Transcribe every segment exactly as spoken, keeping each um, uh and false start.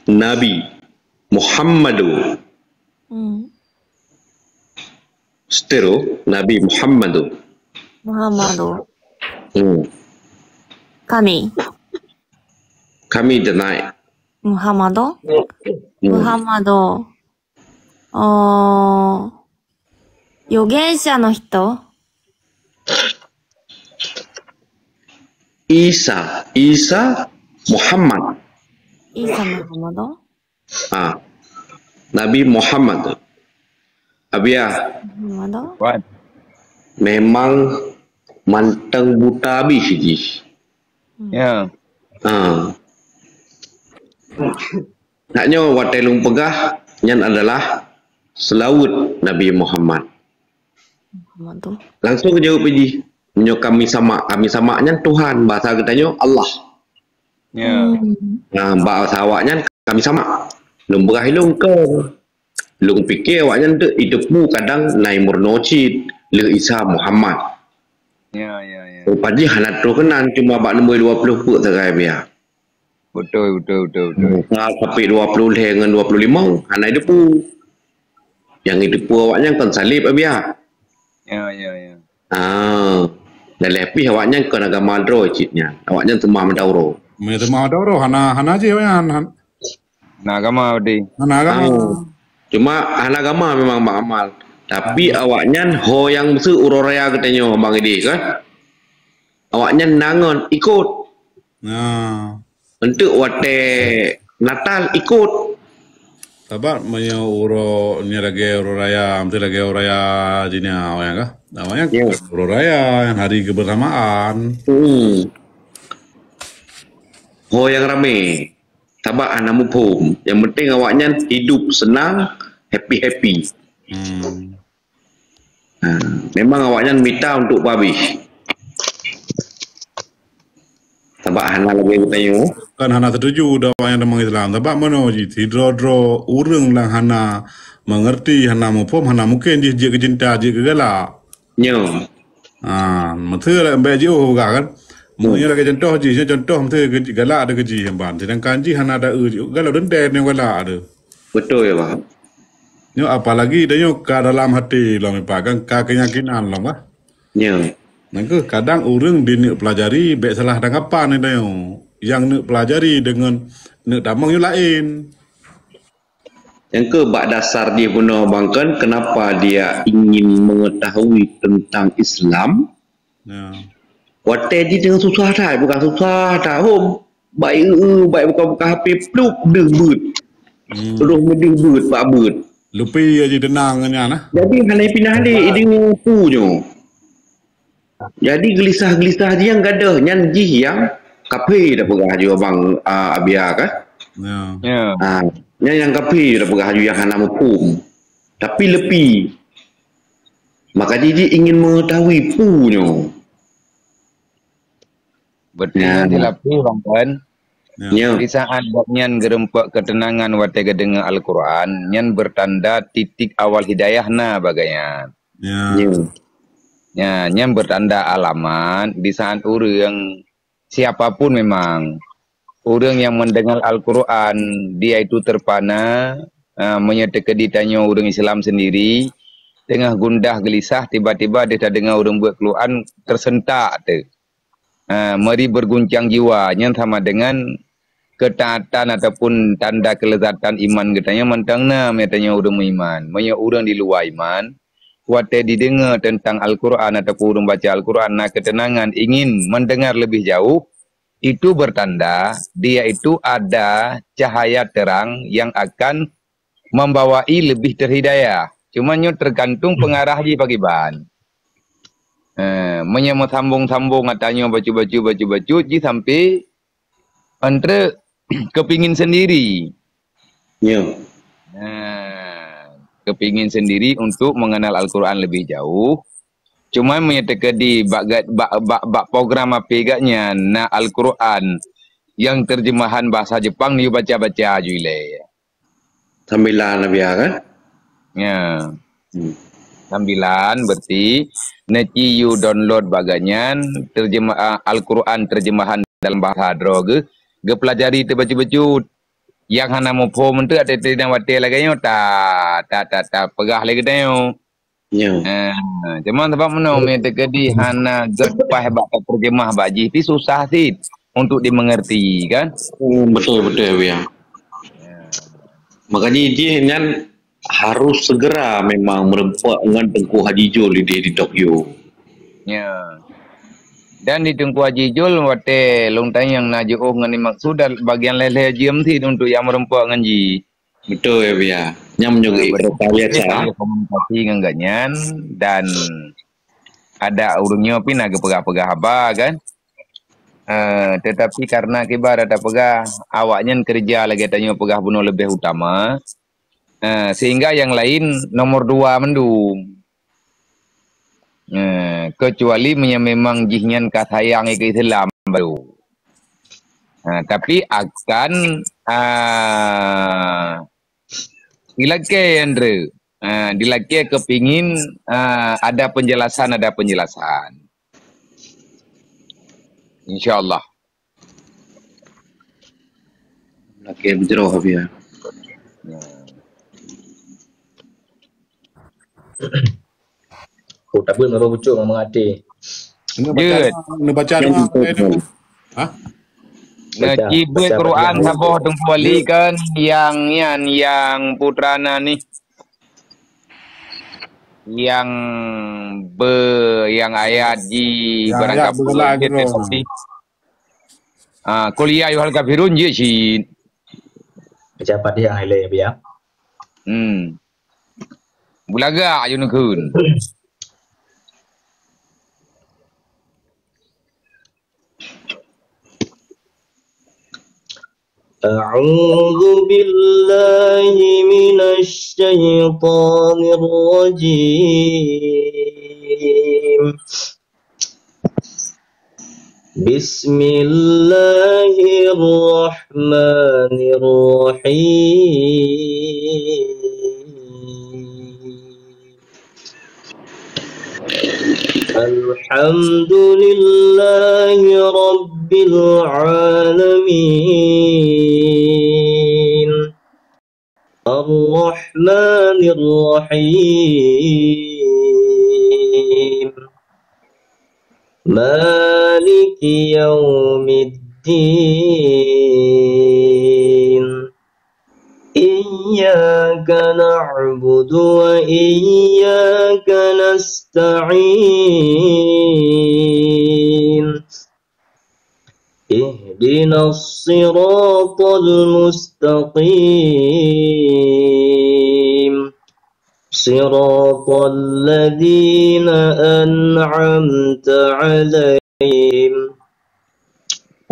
Nabi Muhammadu. Hmm. Seterus, Nabi Muhammadu. Muhammadu. Hmm. Kami. Kami denai. Muhammadu. Hmm. Muhammadu. Oh. 預言者の人? Isa, Isa Muhammad. Isa Muhammad. Ah, Nabi Muhammad. Abiya. Muhammad. Wan. Memang manteng buta bih jih. Hmm. Ya. Ah. Nak nyoe watée lôn peugah nyan adalah seulaweuet Nabi Muhammad. Muhammad tu. Langsung jaweueb jih. Meunyoe kami sama, kami sama nyan Tuhan, bahasa geutanyoe Allah. Ya. Hmm. Nah, bahasa awaknyan kami sama. Lôn peugah ilôn kon. Lôn pike awaknyan tu iteupu kadang nai meurunoe cit lheueh Isa Muhammad. Ya, ya, ya. Rupa jih hana troh keunan cuma bak numboi dua puluh peuet sagai biya. Betul, betul, betul, betul. Sa-, sampai dua puluh lhée ngon dua puluh limong hana iteupu. Nyang iteupu awaknyan kon saleb abiya. Ya, ya, ya. Ah, dan lhée pih awaknyan kon agama droe cit nyan. Awaknyan teuma meudauro. Meuteuma meudauro hana, hana jih awaknyan. Han- Hana agama berarti. Hana agama. Ah. Cuma hana agama memang bak amal. Tapi awaknyan ho nyang meuseu uroe raya geutanyoe bang ideh kan? Awaknyan nangon ikot. Nah. Untuk watée Natal ikot. Sabab meunyoe uroe nyoe lagée uroe raya, mesti lagée uroe raya jinya awaknyan kah? Awaknyan uroe raya yang hari kebersamaan. Hmm. Ho yang ramai. Sabab hana muphom. Yang penting awaknyan hidup senang, happy-happy. Hmm. Ha, memang awaknyan mita untuk peuhabéh. Sabab hana lagée geutanyoe. Kan hana setuju dah awaknyan teuma Islam. Sabab meunoe jih, sidroe-droe ureuëng nyang hana mengerti, hana muphom, hana mungkin jih jeuet keu cinta, jeuet keu galak. Nyoe. Ha, meuteue lah bèk jiôh peugah kan. Meunyoe lagée contoh jih, nyoe contoh meuteue galak ada keu jih ban. Sedangkan jih hana ada eu jiôh, galak dendam nyang galak ada. Betul ya, Bang. Nyoe apalagi dah nyoe ka dalam hati lom ipa kan, ka keyakinan lom bah. Nyoe. Nangkeuh kadang ureuëng dineuk pelajari bèk salah tanggapan dah nyoe. Yang neuk pelajari dengan neuk tamong nyoe laén. Nyang keu bak dasar jih bunoe bang kan, kenapa dia ingin mengetahui tentang Islam? Ya. Watée jih teungoh susah that, bukan susah that, hom. Baik eu, baik buka-buka H P, plup, deuh beuet. Hmm. Terus meudeuh beuet, bak beuet. Lupi aja tenang nyan nah. Jadi hana pinah lé idéh pu nyoe. Jadi geulisah-geulisah jih nyang gadôh nyan jih nyang kaphé tapeugah ju abang, ah, Abia kan? Ya. Ya. Ah, nyan nyang kaphé tapeugah ju nyang hana muphom. Tapi leupie. Maka jih, jih ingin mengetahui pu nyoe. Betul. Ya. Nyan silap pi bang kan? Ya. Ya. Di saat gobnyan geureumpok keuteunangan watée geudeungoe Al-Quran, nyan bertanda titik awal hidayah na bagai nyan. Ya. Ya. Ya, nyan bertanda alamat di saat ureuëng, siapa pun memang, ureuëng nyang mendengar Al-Quran, dia itu terpana, ah, meunyoe teukeudi tanyoe ureuëng Islam sendiri, teungoh gundah geulisah, tiba-tiba dia tadeungoe ureuëng beuet Quran tersentak teuh. Ah, meri berguncang jiwa, nyan sama dengan ketaatan ataupun tanda kelezatan iman geutanyoe mantong na meunyoe tanyoe ureuëng meuiman. Meunyoe ureuëng di luwa iman, watée dideungoe teuntang Al-Quran ataupun ureuëng baca Al-Quran na keuteunangan, ingin mendengar lebih jauh, itu bertanda dia itu ada cahaya terang yang akan membawai lebih terhidayah. Cuma nyoe tergantung pengarah jih pakiban. Eh, meunyoe meusambung-sambung ata nyoe bacut-bacut, bacut-bacut, jih sampai antre kepingin sendiri. Ya. Nah, kepingin sendiri untuk mengenal Al-Quran lebih jauh. Cuma meunyoe teukeudi bak, bak, bak, bak program api gak nyan, na Al-Quran yang terjemahan bahasa Jepang, yue baca-baca ju ilée. Sambilan Abia kan? Ya. Hmm. Sambilan berarti neuci yue download bagai nyan terjemah, ah, Al-Quran terjemahan dalam bahasa droe geuh, geupelajari teuh bacut-bacut. Nyang hana muphom tu, até-até dan watée lagée nyoe ta, ta, ta, ta peugah lé geutanyoe. Ya. Ha, cuma sebab meunoe, meuteukedi hana gét paih bak terjemah bak jih, pi susah cit untuk dimengerti, kan? Hmm, betul, betul, ya. Makanya jih nyan harus segera memang meureumpok ngon Teungku Haji Jul di, di Tokyo. Ya. Dan di Teungku Haji Jul, watée lôn tanyong na jiôh ngon maksud dan bagian lhée-lhée jeuem cit untuk nyang meureumpok ngon jih. Betul, ya, Bia. Nyang meunyoe Ha, betul. Komunikasi ngon gobnyan dan ada ureuëng nyoe pih na geupeugah-peugah haba, kan? Eh, tetapi karena kiban ata peugah, awaknyan keureuja lagée tanyoe peugah bunoe leubeh utama, eh, sehingga nyang laén nomor dua mandum. Eh, kecuali meunyoe memang jihnyan ka sayang keu Islam baru. Ha, tapi akan, ah, dilakée, Andre. Ah, dilakée kepingin, ah, ada penjelasan, ada penjelasan. Insya Allah. Lakée beujroh, Bia. Ya. Oh, tabeuet meurumpok pucuk ngon meungaté. Neubaca, Jeuet. Neubaca doa. Ha? Baca, neuci beuet baca Quran Fatihah. Saboh Teungku Ali kan, nyang nyan, nyang putra na nih. Nyang be, nyang ayat ji, ya, barang ya, kapur, beugala jeuet, gitu. Seperti. Ah, qul ya ayyuhal kafirun, jeuet cit. Baca Fatihah ilée, Bia. Hmm. Beulagak aju neukheun. أعوذ بالله من الشيطان الرجيم. بسم الله الرحمن الرحيم. الحمد لله رب العالمين. الرحمن الرحيم. مالك يوم الدين. إياك نعبد وإياك نستعين. اهدنا الصراط المستقيم. صراط الذين أنعمت عليهم.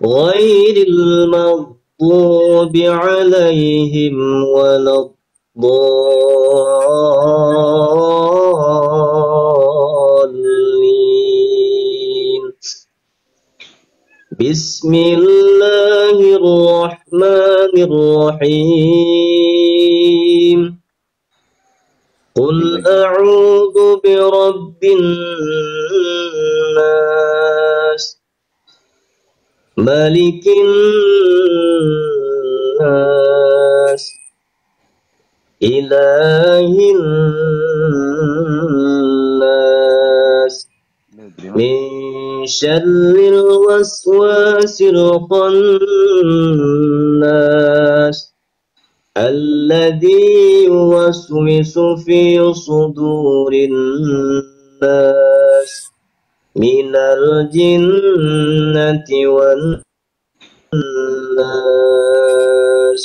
غير المغضوب عليهم ولا الضالين. بسم الله الرحمن الرحيم. قل أعوذ برب الناس. ملك الناس. إله الناس. من شر الوسواس الخناس. الذي يوسوس في صدور الناس من الجنة والناس.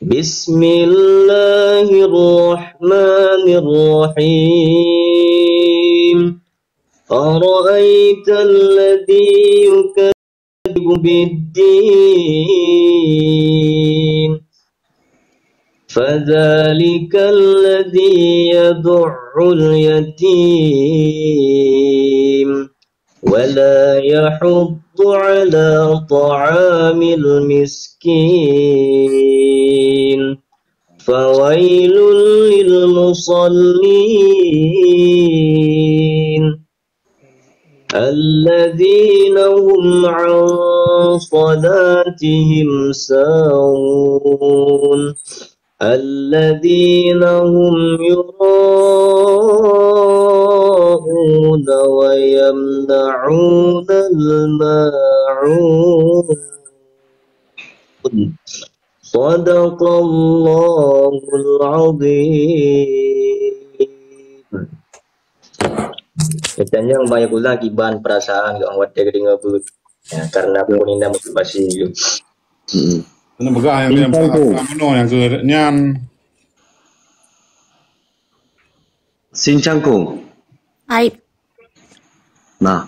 بسم الله الرحمن الرحيم. أرأيت الذي يكذب بالدين. فذلك الذي يدع اليتيم ولا يحض على طعام المسكين. فويل للمصلين. الذين هم عن صلاتهم ساهون. الذين هم يراءون ويمنعون الماعون. صدق الله العظيم. Tanyong bak Yakuza kiban perasaan geuh watèe geudeungoe beuet. Ya, karena pun indah motivasi geuh. Hmm. Kena peugah nyang Bintang tu. Meunoe nyang keu nyan. Sincangkung. Hai. Nah.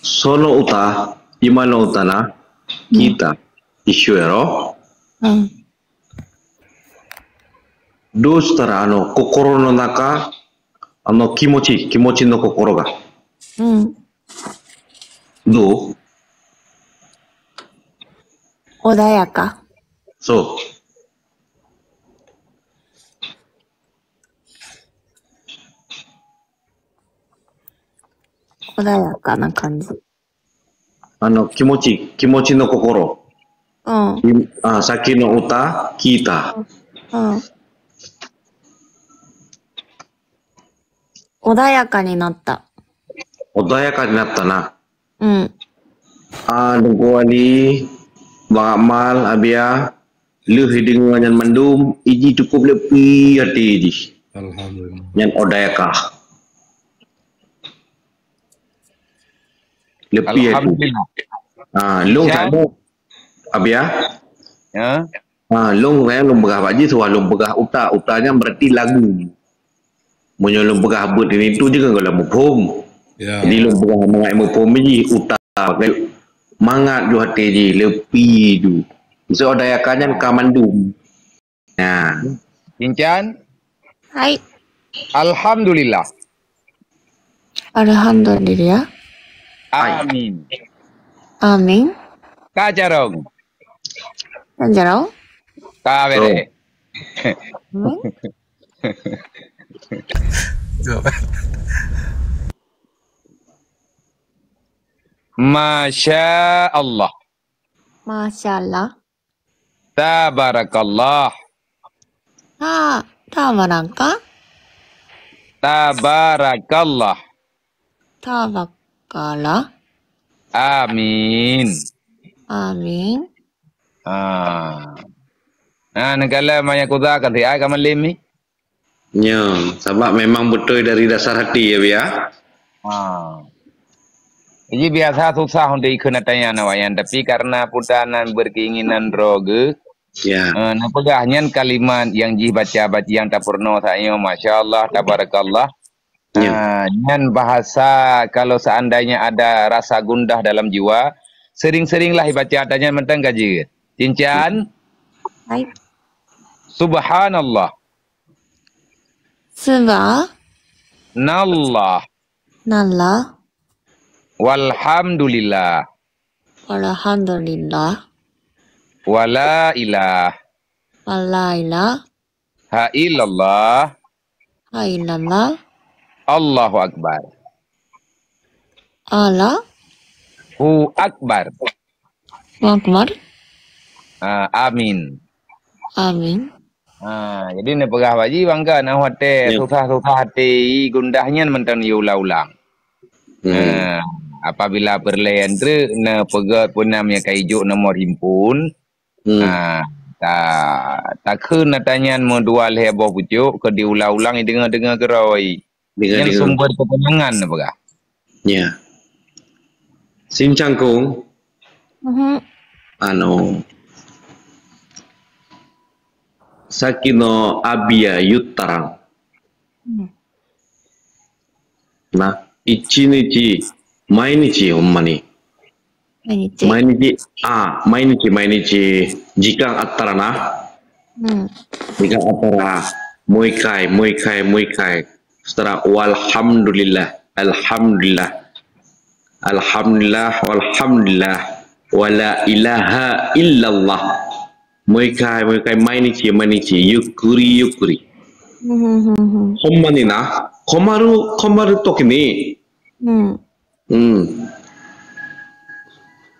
Sono uta, imano uta na, kita, isyuero. Hmm. Do sitara ano kokoro no naka, ano kimochi, kimochi no kokoro ga. Hmm. Do. Odayaka. So. Odayaka na kanji. Ano, kimochi, kimochi no kokoro. Oh. Kim-, ah, saki no uta, kita. Oh. Odayaka ni natta. Odayaka ni natta na. Hmm. Ah, Teungku Ali, Bang Akmal, Abia, lheueh deungoe nyan mandum, iji cukup leupie até jih. Alhamdulillah. Nyan odayaka. Leupie até. Alhamdulillah. Ah, lôn Syah. Abia. Ya. Ha, lôn, eh, lôn peugah bak jih, suah lôn peugah uta. Uta nyan berarti lagu. Meunyoe lôn peugah beuet ini tu je kan kalau muphom. Ya. Jadi lôn peugah mangat muphom jih uta. Mangat ju até jih, leupie ju. Miseue odayaka nyan ka mandum. Nah. Incan? Hai. Alhamdulillah. Alhamdulillah. Hai. Amin. Amin. Ka carông. Ka carông. Ka bereh. Amin. Masya Allah. Masya Allah. Tabarakallah. Ta, tabaraka. Tabarakallah. Tabakala. Amin. Amin. Ah. Nah, neugala maya kuda kan si ai ka malim ni. Nyo, sabab memang beutôi dari dasar hati ya, Bia. Ha. Jadi biasa susah untuk ikut natanya awaknyan, tapi karena putanan berkeinginan droge, ya. Eh, nah, peugah nyan kalimat yang jih baca, baca yang tapurno sayo, masya Allah, tabarakallah. Ya. Ha, nyan bahasa kalau seandainya ada rasa gundah dalam jiwa, sering-seringlah dibaca, tanya mentang gaji. Cincan. Hai. Subhanallah. Seba. Nallah. Nallah. Walhamdulillah. Walhamdulillah. Wala ilah. Wala ilah. Ha illallah. Ha illallah. Allahu Akbar. Allahu Akbar. Akbar. Ah, amin. Amin. Ah, jadi neupeugah bak jih bangga na watèe ya. Susah-susah até gundah nyan mantong yue ulang-ulang. Hmm. Ah, apabila peureulèe treuk neupeugah peunam nyang ka ijok nomor himpun. Hmm. Ah, ta takheun ata nyan meudua lhèe boh pucôk keu diulang-ulang deungoe-deungoe keurôi. Deungoe, nyan deungoe. Sumber keuteunangan neupeugah. Ya. Sincangkung. Mhm. Anu. Sakino abia yutarang. Hmm. Nah, ici ni ci, mai ni ci, umma ni. Mai ni ci. Mai ni ci, ah, mai ni ci, mai ni ci. Jikang atara na. Hmm. Jikang atara. Muikai, muikai, muikai. Setelah walhamdulillah, alhamdulillah, alhamdulillah, walhamdulillah, wala ilaha illallah. Muikai, muikai, mai ni ci, mai ni ci, yukuri, yukuri. Hmm, hmm, hmm, hmm. Homma ni na, komaru, komaru tok ni. Hmm. Hmm.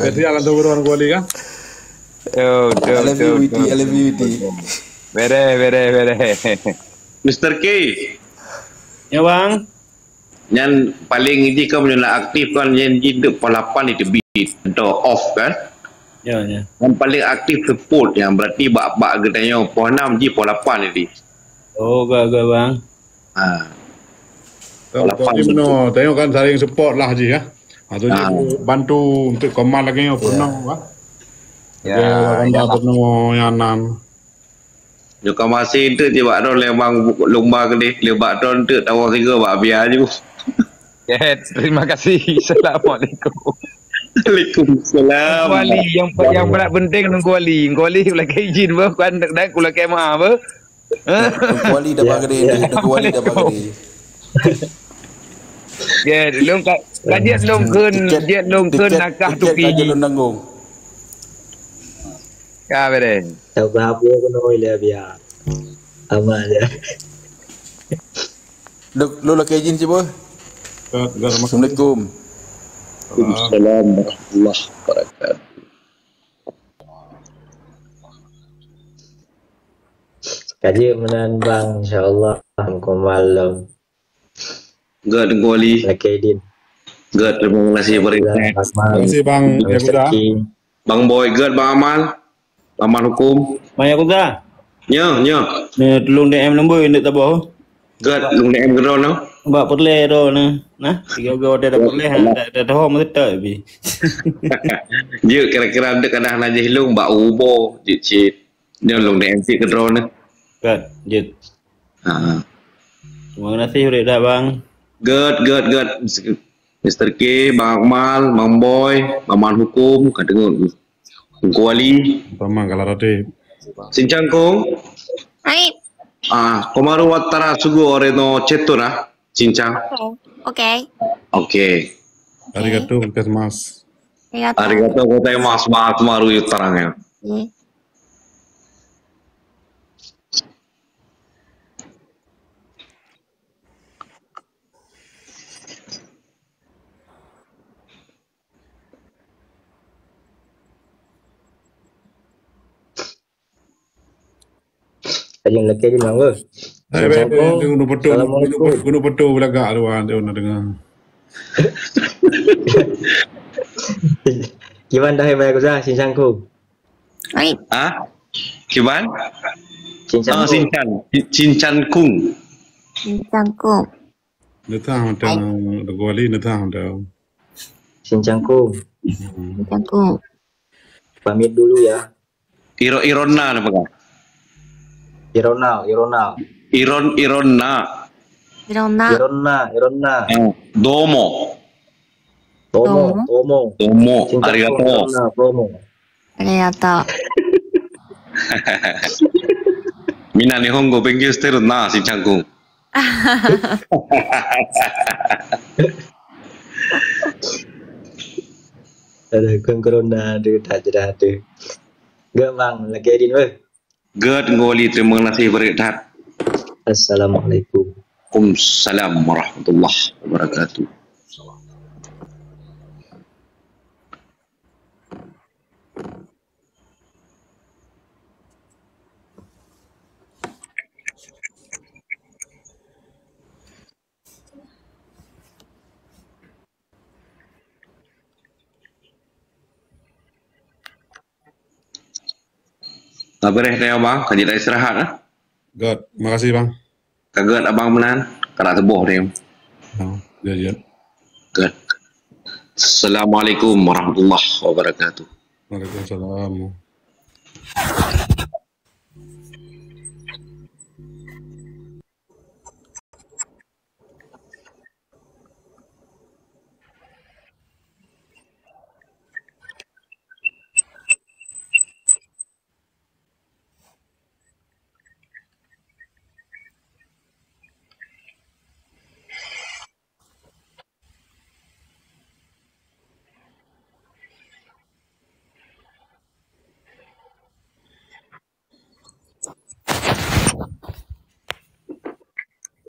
Berarti akan turun kuali kan? Betul, betul, I love you, betul, Widi. Betul. I love you, Widi. Beres, beres, beres. Mister K. Ya, Bang. Nyan paling jih kan meunyoe aktif kan, nyan jih dek poh lapan itu bit atau off kan? Ya, ya. Yang paling aktif support yang berarti bak-bak geutanyoe poh enam jih poh lapan itu. Oh, ga, ga, Bang. Ha. Tengok, lapan tadi itu. Meunoe, tengok kan saling support lah jih ya. Atau jih bantu untuk komal lagi yang pernah, wah. Ya, ya, ya. Pernah yang enam. Nyoe ka masih tu cit bak droe lé bang lumba keudeh, lé bak droe tu tawoe sigoe bak bia ju. Terima kasih. Assalamualaikum. Waalaikumsalam. Nunggu Ali, yang, yang berat penting nunggu Ali. Nunggu Ali ulakée izin bah, kan dan ulakée maaf bah. Nunggu Ali dah bagi dia, nunggu Ali dah bagi dia. Ya, lôn ka, ka jeuet lôn kheun, jeuet lôn kheun nakah tuki. Tiket ka jeuet lôn tanggung. Ka beres. Tahu ke apa kena oleh biar. Aman je. Lôn, lôn lakée izin cit bah. Assalamualaikum. Waalaikumsalam warahmatullahi wabarakatuh. Ka jeuet meunan bang, insya-Allah. Muka malam. Gèt Teungku Ali. Lakée izin. Gèt, terima kasih bang. Terima kasih bang Yakuza. Bang Boy, gèt bang Amal. Amal hukum. Bang Yakuza. Nyo, nyo. Ni tulung D M nombor yang nak taboh. Gèt, lôn M keudroe nyoe. Bak peureulèe droe nyoe. Nah, tiga-tiga watèe dah peureulèe, ha, dah, dah, dah, meuteutap pih. Jeuet kira-kira dek kadang na jih lôn bak ubo, jeuet cit. Nyoe lôn M cit keudroe nyoe. Gèt, jeuet. Ha. Terima kasih udah dah, Bang. Gèt, gèt, gèt. Mister K, Bang Akmal, Bang Boy, Bang Man Hukum, ka deungoe. Kuali. Paman kalau roti. Sincangkung. Hai. Ah, komaru watara sugu ore no cetuna. Sincang. Oke. Oke. Oke. Arigato gozaimasu. Arigato. Arigato gozaimasu, Mas Maru Yutarang ya. Oke. Ayo lakèe di mana? Hai, baik, baik, guna betul, guna betul, guna betul belagak tu, ah, dia nak dengar. Kiban dah, hai, baik, Ustaz, Sincangkung. Hai. Ah? Kiban? Sincangkung. Ah, Sinchan. Sincangkung. Sincangkung. Neutang mantong, Teungku Ali, neutang mantong. Sincangkung. Hmm. Sincangkung. Pamit dulu ya. Iro-, ironna na peugah? Ironna, ironna. Iron, ironna. Ironna. Ironna, ironna. Eh, domo. Tomo, tomo. Tomo, arigato. Arigato. Mina Nihongo benkyou shiteru na, Sincangkung. Ada kong corona ada tak ada ada. Gak bang, lagi edit weh. Gèt ngon Wali, terima kasih beureukat that. Assalamualaikum. Waalaikumsalam warahmatullahi wabarakatuh. Ka beureh teuh, Bang. Ka jeuet istirahat, eh? Gèt. Makasih, Bang. Ka gèt Abang meunan. Ka na teuboh teuh. Oh, jeuet, jeuet. Gèt. Assalamualaikum warahmatullahi wabarakatuh. Waalaikumsalam.